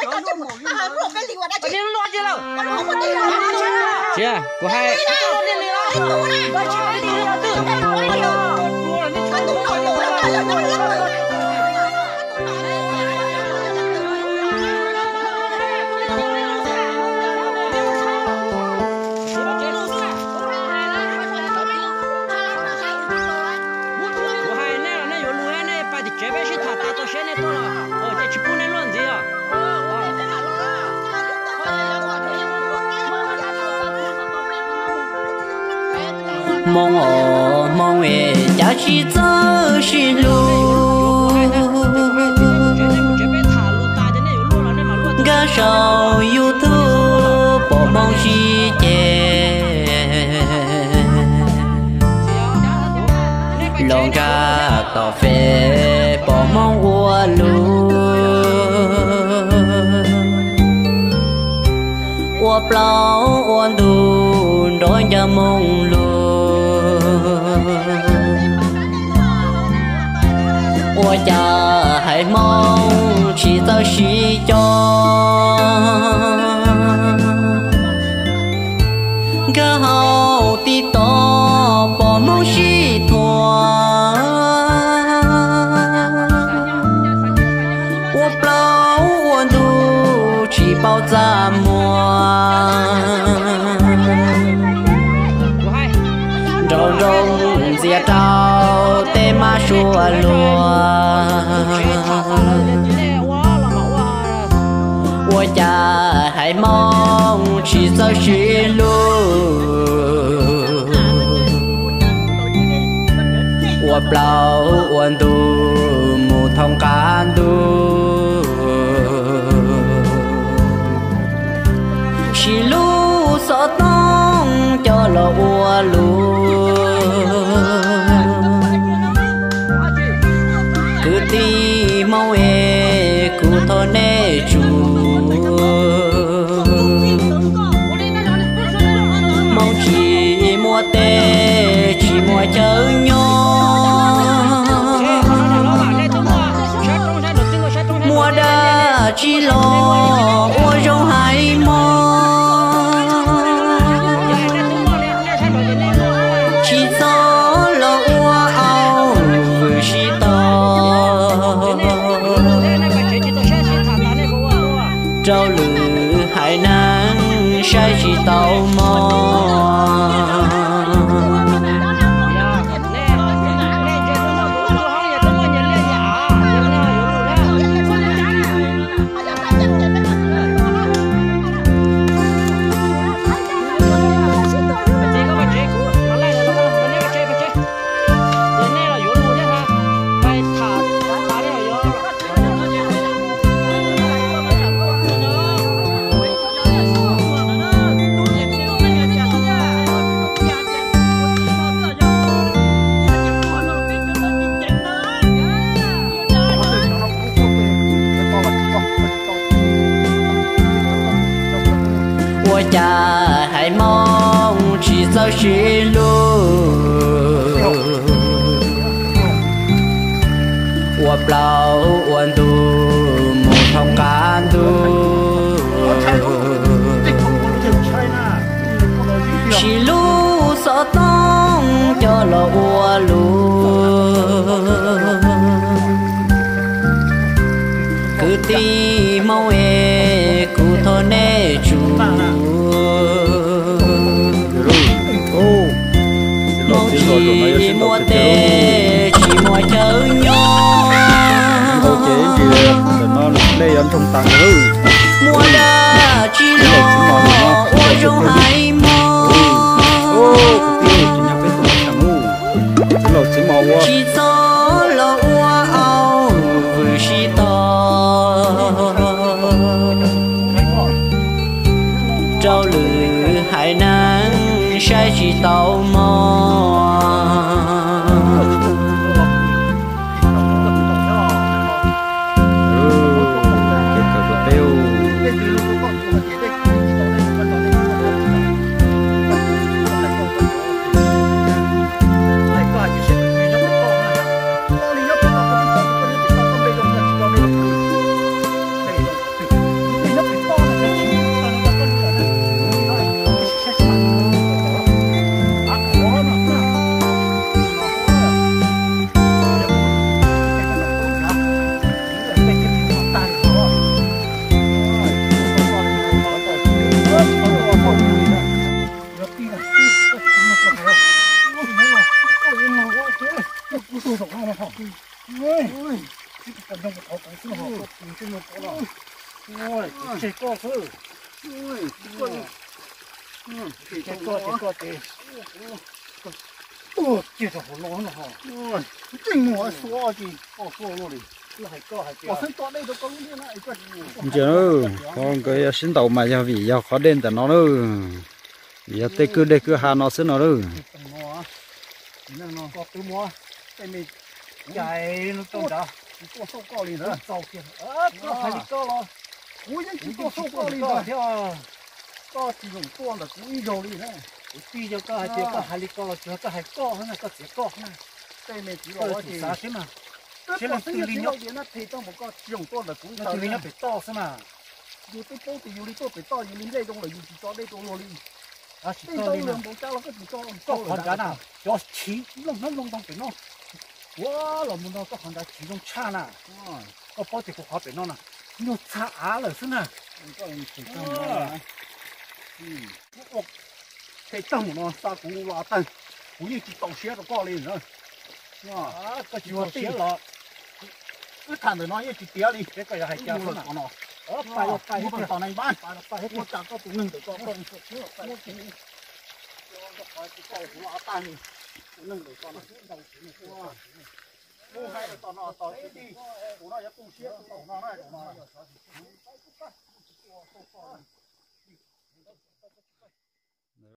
Tsis, kuv hais, kuv hais nej los nej yuav lus, nej pais tim tsev peb sib tham tas tau seb nej tuaj los ces tsis pub nej luaj ntxiv os. Hmoob os Hmoob es cas tsis txawj sib hlub, nkag saum YouTube pom Hmoob sib ceg, los nkag tom Face pom Hmoob ua lus, ua plaub ua ntug nrov ncaj Hmoob lus. Ua cas haiv Hmoob tsis txawj sib cog, nkag hauv TikTok pom Hmoob sib thuam, ua plaub ua ntug tsis paub txaj muag, nraum zoov ntxias rau tej mab suav luag. Ua cas haiv Hmoob tsis txawj sib hlub, ua plaub ua ntug mus thoob qab ntuj, siv lub xov tooj coj los ua lus. Kwv tij Hmoob es kuv thov nej tsum, Hmoob tsis muaj teb tsis muaj chaw nyob, muaj dab tsi los ua zoo haiv Hmoob, tsis txhob los ua au vwm sib tog, rau lwm haiv neeg saib tsis tau mog. Ua cas haiv Hmoob tsis txawj sib hlub, ua plaub ua ntug mus thoob qab ntuj, siv lub xov tooj coj los ua lus. Kwv tij Hmoob es kuv thov nej tsum, Hmoob tsis muaj teb tsis muaj chaw nyob, muaj dab tsi los ua zoo haiv Hmoob, tsis txhob los ua au vwm sib tog, rau lwm haiv neeg saib tsis tau mog. Tseg koj xwb. Tseg koj ces koj ces. Ua ciaj rau hauv no no ho. Tseej muag xuav ces koj xuav luaj li. Koj hais koj hais tias. Ntsia, ho nkawd yuav sib ntaus mas yog vim yog qhov dej ntawm no na. Vim yog tej kwj deg kwj ha no xwb no na. Koj twb muab tej me cais no rau nrad, kuv tuaj xauj koj li ntawd. Koj hais li koj los kuv yeej tsis tuaj xauj koj li ntawd thiab. Koj tsis zoo tuaj ntawm kuv ib zaug li na. Kuv tij yog koj hais tias koj hais li koj los tsis yog koj hais koj xwb na, koj txiav koj xwb na. Tej me txiv laus xav seb mas, seb leej twg li nyob, leej twg li nyob pem toj xwb mas. Yus twb paub tias yus li tuaj pem toj yus li nplej zoo lawm yus tsis tso dej rau luag li. Tej ntau li npaum cas los koj tsis tso. Koj qhov nrad na, cov chiv nplooj hnab nplooj ntoo pem no, ua los mus no koj qhov nrad chiv zoo tshaj na. Koj paub tias kuv qhov pem no na, nyuag txha av lawm xwb na. Tej tag mus no xa kuv los tag, kuv yeej tsis tau siab rau koj li na. Koj tsis ua tij los wb tham ntawm no yeej tsis tiav li. Koj yog hais cas no, mus tom neeg npab, ua cas koj tus neeg ntawm ko, kuv los tag li, tus neeg ntawm ko no. Mus hais tom no tom ib, kuv no yuav tu siab kuv tom no na, tom no.